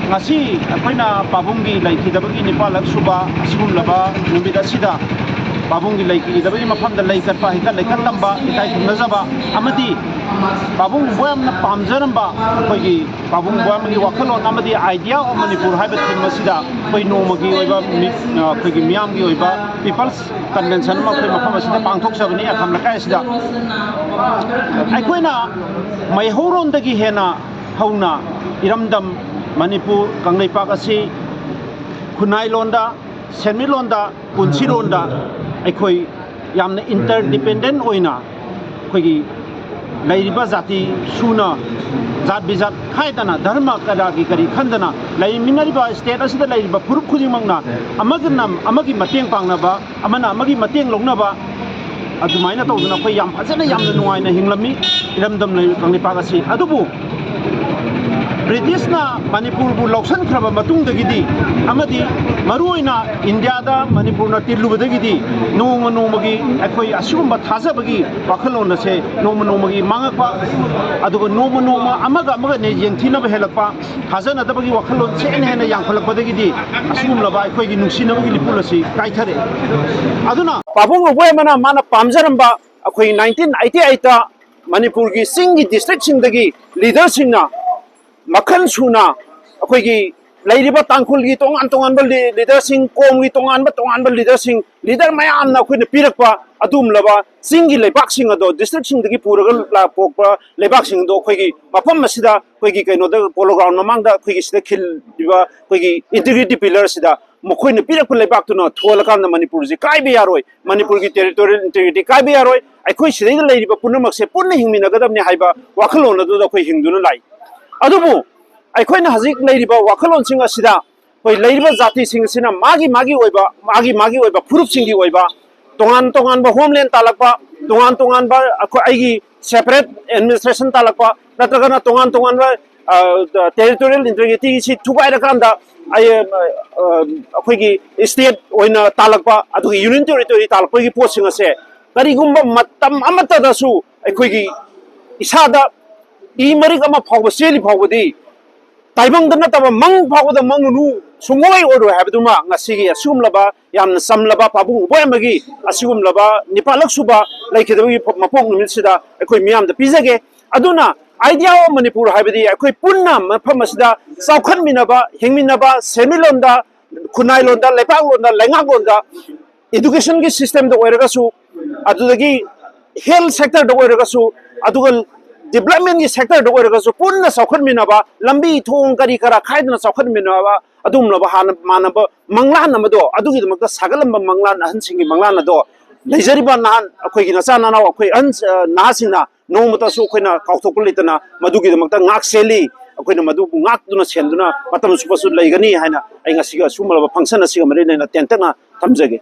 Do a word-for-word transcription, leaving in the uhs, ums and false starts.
ꯉꯁꯤ ꯑꯩꯈꯣꯏꯅ ꯄꯥꯕꯨꯡꯒꯤ ꯂꯩꯈꯤꯗꯕꯒꯤ ꯅꯤꯄꯥꯜꯂꯛ ꯁꯨꯕ ꯑꯁꯤꯒꯨꯝꯂꯕ ꯅꯨꯃꯤꯠ ꯑꯁꯤꯗ ꯄꯥꯕꯨꯡꯒꯤ ꯂꯩꯈꯤꯗꯕꯒꯤ ꯃꯐꯝꯗ ꯂꯩ ꯀꯠꯄ, ꯍꯩꯀꯠ ꯂꯩꯀꯠ ꯇꯝꯕ, ꯏꯀꯥꯏ ꯈꯨꯝꯅꯖꯕ ꯑꯃꯗꯤ ꯄꯥꯕꯨꯡꯕꯨ ꯌꯥꯝꯅ ꯄꯥꯝꯖꯔꯝꯕ ꯑꯩꯈꯣꯏꯒꯤ ꯄꯥꯕꯨꯡ ꯕꯣꯌꯥꯃꯒꯤ ꯋꯥꯈꯜꯂꯣꯟ ꯑꯃꯗꯤ Idea of Manipur ꯍꯥꯏꯕ theme ꯑꯁꯤꯗ ꯑꯩꯈꯣꯏ ꯅꯣꯡꯃꯒꯤ ꯑꯣꯏꯕ ꯃꯤ-, ꯑ, ꯑꯩꯈꯣꯏꯒꯤ ꯃꯤꯌꯥꯝꯒꯤ ꯑꯣꯏꯕ People's Convention ꯑꯃ ꯑꯩꯈꯣꯏ ꯃꯐꯝ ꯑꯁꯤꯗ ꯄꯥꯡꯊꯣꯛꯆꯕꯅꯤ, ꯑꯈꯝ ꯂꯩꯀꯥꯏ ꯑꯁꯤꯗ꯫ ꯑꯩꯈꯣꯏꯅ ꯃꯩꯍꯧꯔꯣꯟꯗꯒꯤ ꯍꯦꯟꯅ ꯍꯧꯅ ꯏꯔꯝꯗꯝ ꯃꯅꯤꯄꯨꯔ ꯀꯪꯂꯩꯄꯥꯛ ꯑꯁꯤ ꯈꯨꯟꯅꯥꯏꯂꯣꯟꯗ, ꯁꯦꯟꯃꯤꯠꯂꯣꯟꯗ, ꯄꯨꯟꯁꯤꯔꯣꯟꯗ ꯑꯩꯈꯣꯏ ꯌꯥꯝꯅ interdependent ꯑꯣꯏꯅ ꯑꯩꯈꯣꯏꯒꯤ ꯂꯩꯔꯤꯕ ꯖꯥꯇꯤ ꯁꯨꯅ, ꯖꯥꯠ ꯕꯤꯖꯥꯠ ꯈꯥꯏꯗꯅ, ꯙꯔꯃ ꯀꯌꯥꯒꯤ ꯀꯔꯤ ꯈꯟꯗꯅ ꯂꯩꯃꯤꯟꯅꯔꯤꯕ state ꯑꯁꯤꯗ ꯂꯩꯔꯤꯕ ꯐꯨꯔꯨꯞ ꯈꯨꯗꯤꯡꯃꯛꯅ ꯑꯃꯒꯅ ꯑꯃꯒꯤ ꯃꯇꯦꯡ ꯄꯥꯡꯅꯕ, ꯑꯃꯅ ꯑꯃꯒꯤ ꯃꯇꯦꯡ ꯂꯧꯅꯕ, ꯑꯗꯨꯃꯥꯏꯅ ꯇꯧꯗꯅ ꯑꯩꯈꯣꯏ ꯌꯥꯝ ꯐꯖꯅ, ꯌꯥꯝꯅ ꯅꯨꯡꯉꯥꯏꯅ ꯍꯤꯡꯂꯝꯃꯤ ꯏꯔꯝꯗꯝ ꯂꯩꯔꯤꯕ ꯀꯪꯂꯩꯄꯥꯛ ꯑꯁꯤ꯫ ꯑꯗꯨꯕꯨ ꯕ꯭ꯔꯤꯇꯤꯁꯅ ꯃꯅꯤꯄꯨꯔꯕꯨ ꯂꯧꯁꯤꯟꯈ꯭ꯔꯕ ꯃꯇꯨꯡꯗꯒꯤꯗꯤ, ꯑꯃꯗꯤ ꯃꯔꯨꯑꯣꯏꯅ ꯏꯟꯗꯤꯌꯥꯗ ꯃꯅꯤꯄꯨꯔꯅ ꯇꯤꯜꯂꯨꯕꯗꯒꯤꯗꯤ, ꯅꯣꯡꯃ ꯅꯣꯡꯃꯒꯤ ꯑꯩꯈꯣꯏ ꯑꯁꯤꯒꯨꯝꯕ ꯊꯥꯖꯕꯒꯤ ꯋꯥꯈꯜꯂꯣꯟ ꯑꯁꯦ ꯅꯣꯡꯃ ꯅꯣꯡꯃꯒꯤ ꯃꯥꯡꯉꯛꯄ, ꯑꯗꯨꯒ ꯅꯣꯡꯃ ꯅꯣꯡꯃ ꯑꯃꯒ ꯑꯃꯒ ꯌꯦꯡꯊꯤꯅꯕ ꯍꯦꯜꯂꯛꯄ, ꯊꯥꯖꯅꯗꯕꯒꯤ ꯋꯥꯈꯜꯂꯣꯟ ꯍꯦꯟꯅ ꯍꯦꯟꯅ ꯌꯥꯝꯈꯠꯂꯛꯄꯗꯒꯤꯗꯤ ꯑꯁꯤꯒꯨꯝꯂꯕ ꯑꯩꯈꯣꯏꯒꯤ ꯅꯨꯡꯁꯤꯅꯕꯒꯤ ꯂꯤꯄꯨꯟ ꯑꯁꯤ ꯀꯥꯏꯊꯔꯛꯑꯦ꯫ ꯑꯗꯨꯅ ꯄꯥꯕꯨꯡ ꯂꯧꯕꯣꯏ ꯑꯃꯅ ꯃꯥꯅ ꯄꯥꯝꯖꯔꯝꯕ ꯑꯩꯈꯣꯏ nineteen eighty eightꯇ ꯃꯅꯤꯄꯨꯔꯒꯤ ꯆꯤꯡꯒꯤ districtꯁꯤꯡꯗꯒꯤ leaderꯁꯤꯡꯅ ꯃꯈꯜ ꯁꯨꯅ ꯑꯩꯈꯣꯏꯒꯤ ꯂꯩꯔꯤꯕ ꯇꯥꯡꯈꯨꯜꯒꯤ ꯇꯣꯉꯥꯟ ꯇꯣꯉꯥꯟꯕ ꯂꯤ-, leaderꯁꯤꯡ, ꯀꯣꯝꯒꯤ ꯇꯣꯉꯥꯟꯕ ꯇꯣꯉꯥꯟꯕ leaderꯁꯤꯡ, leader ꯃꯌꯥꯝꯅ ꯑꯩꯈꯣꯏꯅ ꯄꯤꯔꯛꯄ ꯑꯗꯨꯒꯨꯝꯂꯕ ꯆꯤꯡꯒꯤ ꯂꯩꯕꯥꯛꯁꯤꯡ ꯑꯗꯣ, districtꯁꯤꯡꯗꯒꯤ ꯄꯨꯔꯒ ꯂꯥꯛꯄꯣꯛꯄ ꯂꯩꯕꯥꯛꯁꯤꯡ ꯑꯗꯣ ꯑꯩꯈꯣꯏꯒꯤ ꯃꯐꯝ ꯑꯁꯤꯗ, ꯑꯩꯈꯣꯏꯒꯤ ꯀꯩꯅꯣꯗ, Polo Ground ꯃꯃꯥꯡꯗ ꯑꯩꯈꯣꯏꯒꯤ ꯁꯤꯗ ꯈꯤꯜꯂꯤꯕ ꯑꯩꯈꯣꯏꯒꯤ integrity pillarꯁꯤꯗ ꯃꯈꯣꯏꯅ ꯄꯤꯔꯛꯄ ꯂꯩꯕꯥꯛꯇꯨꯅ ꯊꯣꯜꯂꯀꯥꯟꯗ ꯃꯅꯤꯄꯨꯔꯁꯤ ꯀꯥꯏꯕ ꯌꯥꯔꯣꯏ, ꯃꯅꯤꯄꯨꯔꯒꯤ territorial integrity ꯀꯥꯏꯕ ꯌꯥꯔꯣꯏ, ꯑꯩꯈꯣꯏ ꯁꯤꯗꯩꯗ ꯂꯩꯔꯤꯕ ꯄꯨꯝꯅꯃꯛꯁꯦ ꯄꯨꯟꯅ ꯍꯤꯡꯃꯤꯟꯅꯒꯗꯕꯅꯤ ꯍꯥꯏꯕ ꯋꯥꯈꯜꯂꯣꯟ ꯑꯗꯨꯗ ꯑꯩꯈꯣꯏ ꯍꯤꯡꯗꯨꯅ ꯂꯥꯛꯏ꯫ ꯑꯗꯨꯕꯨ ꯑꯩꯈꯣꯏꯅ ꯍꯧꯖꯤꯛ ꯂꯩꯔꯤꯕ ꯋꯥꯈꯜꯂꯣꯟꯁꯤꯡ ꯑꯁꯤꯗ ꯑꯩꯈꯣꯏ ꯂꯩꯔꯤꯕ ꯖꯥꯇꯤꯁꯤꯡ ꯑꯁꯤꯅ ꯃꯥꯒꯤ ꯃꯥꯒꯤ ꯑꯣꯏꯕ, ꯃꯥꯒꯤ ꯃꯥꯒꯤ ꯑꯣꯏꯕ ꯐꯨꯔꯨꯞꯁꯤꯡꯒꯤ ꯑꯣꯏꯕ ꯇꯣꯉꯥꯟ ꯇꯣꯉꯥꯟꯕ homeland ꯇꯥꯜꯂꯛꯄ, ꯇꯣꯉꯥꯟ ꯇꯣꯉꯥꯟꯕ ꯑꯩꯈꯣꯏ, ꯑꯩꯒꯤ separate administration ꯇꯥꯜꯂꯛꯄ, ꯅꯠꯇ꯭ꯔꯒꯅ ꯇꯣꯉꯥꯟ ꯇꯣꯉꯥꯟꯕ, ꯑ, territorial integrityꯁꯤ ꯊꯨꯒꯥꯏꯔꯀꯥꯟꯗ ꯑꯩ, ꯑ, ꯑ, ꯑꯩꯈꯣꯏꯒꯤ state ꯑꯣꯏꯅ ꯇꯥꯜꯂꯛꯄ, ꯑꯗꯨꯒ union territory ꯇꯥꯜꯂꯛꯄꯒꯤ ꯄꯣꯠꯁꯤꯡ ꯑꯁꯦ ꯀꯔꯤꯒꯨꯝꯕ ꯃꯇꯝ ꯑꯃꯠꯇꯗꯁꯨ ꯑꯩꯈꯣꯏꯒꯤ ꯏꯁꯥꯗ ꯏ ꯃꯔꯤꯛ ꯑꯃ ꯐꯥꯎꯕ ꯆꯦꯜꯂꯤ ꯐꯥꯎꯕꯗꯤ ꯇꯥꯏꯕꯪꯗ ꯅꯠꯇꯕ ꯃꯪ ꯐꯥꯎꯕꯗ ꯃꯪꯉꯨꯅꯨ, ꯁꯨꯡꯑꯣꯏ ꯑꯣꯏꯔꯣꯏ ꯍꯥꯏꯕꯗꯨꯃ ꯉꯁꯤꯒꯤ ꯑꯁꯤꯒꯨꯝꯂꯕ ꯌꯥꯝꯅ ꯆꯝꯂꯕ ꯄꯥꯕꯨꯡ ꯏꯕꯣꯏ ꯑꯃꯒꯤ ꯑꯁꯤꯒꯨꯝꯂꯕ ꯅꯤꯄꯥꯜꯂꯛ ꯁꯨꯕ ꯂꯩꯈꯤꯗꯕꯒꯤ ꯃꯄꯣꯛ ꯅꯨꯃꯤꯠꯁꯤꯗ ꯑꯩꯈꯣꯏ ꯃꯤꯌꯥꯝꯗ ꯄꯤꯖꯒꯦ꯫ ꯑꯗꯨꯅ Idea of Manipur ꯍꯥꯏꯕꯗꯤ ꯑꯩꯈꯣꯏ ꯄꯨꯟꯅ ꯃꯐꯝ ꯑꯁꯤꯗ ꯆꯥꯎꯈꯠꯃꯤꯟꯅꯕ, ꯍꯤꯡꯃꯤꯟꯅꯕ, ꯁꯦꯟꯃꯤꯠꯂꯣꯟꯗ, ꯈꯨꯟꯅꯥꯏꯂꯣꯟꯗ, ꯂꯩꯄꯥꯛꯂꯣꯟꯗ, ꯂꯩꯉꯥꯛꯂꯣꯟꯗ, education ꯒꯤ system ꯗ ꯑꯣꯏꯔꯒꯁꯨ, ꯑꯗꯨꯗꯒꯤ health sector ꯗ ꯑꯣꯏꯔꯒꯁꯨ, ꯑꯗꯨꯒ development ꯀꯤ sector ꯗ ꯑꯣꯏꯔꯒꯁꯨ ꯄꯨꯟꯅ ꯆꯥꯎꯈꯠꯃꯤꯟꯅꯕ, ꯂꯝꯕꯤ ꯊꯣꯡ ꯀꯔꯤ ꯀꯔꯥ ꯈꯥꯏꯗꯅ ꯆꯥꯎꯈꯠꯃꯤꯟꯅꯕ, ꯑꯗꯨꯒꯨꯝꯂꯕ ꯍꯥꯟꯅ ꯃꯥꯟꯅꯕ ꯃꯪꯂꯥꯟ ꯑꯃꯗꯣ, ꯑꯗꯨꯒꯤꯗꯃꯛꯇ ꯁꯥꯒꯠꯂꯝꯕ ꯃꯪꯂꯥꯟ, ꯑꯍꯟꯁꯤꯡꯒꯤ ꯃꯪꯂꯥꯟ ꯑꯗꯣ ꯂꯩꯖꯔꯤꯕ ꯅꯍꯥꯟ ꯑꯩꯈꯣꯏꯒꯤ ꯅꯆꯥ ꯅꯅꯥꯎ ꯑꯩꯈꯣꯏ ꯑꯍꯟ, ꯑ, ꯅꯍꯥꯁꯤꯡꯅ ꯅꯣꯡꯃꯇꯁꯨ ꯑꯩꯈꯣꯏꯅ ꯀꯥꯎꯊꯣꯛꯄ ꯂꯩꯇꯅ ꯃꯗꯨꯒꯤꯗꯃꯛꯇ ꯉꯥꯛ ꯁꯦꯜꯂꯤ꯫ ꯑꯩꯈꯣꯏꯅ ꯃꯗꯨꯕꯨ ꯉꯥꯛꯇꯨꯅ ꯁꯦꯟꯗꯨꯅ ꯃꯇꯝ ꯆꯨꯞꯄꯁꯨ ꯂꯩꯒꯅꯤ ꯍꯥꯏꯅ ꯑꯩ ꯉꯁꯤꯒꯤ ꯑꯁꯤꯒꯨꯝꯂꯕ function ꯑꯁꯤꯒ ꯃꯔꯤ ꯂꯩꯅ ꯇꯦꯟꯇꯛꯅ ꯊꯝꯖꯒꯦ꯫